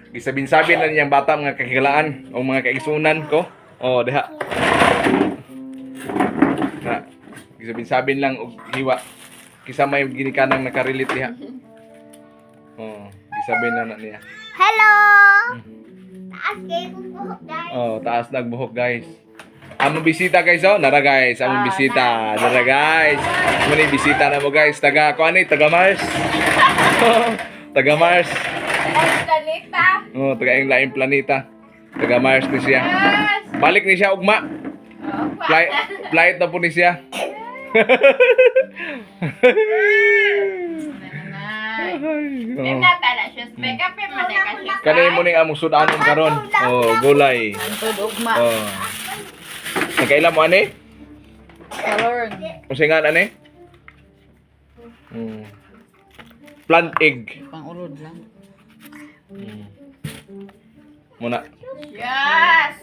Gisabin-sabin na niyang bata, mga kahigalaan o mga kaigsunan ko. Oh, diha. Na, gisabin-sabin lang og hiwa. Kisa may ginikanang nakarelate diha. Oh, gisabin lang na niya. Hello! Taas kayo kong buhok, guys. Oh, taas nagbuhok, guys. Among bisita, guys, oh, nara guys, among bisita, nara guys. Mo ni bisita na mo, guys, taga ko ani, taga Mars. Taga Mars. Ay, planeta. Oh, taga ing laing planeta. Taga Mars ni siya. Yes. Balik ni siya ugma. Oh, Flight na po ni siya. May Oh. nata na siya. Make up man na ka siya. Kanay mo ning among sudanon karon. Oh, gulay. Antod ugma. Oh. Nagkaila mo ani? Kalorn. Unsa nga ani? Plant egg. Pang-ulod lang. Muna. Yes.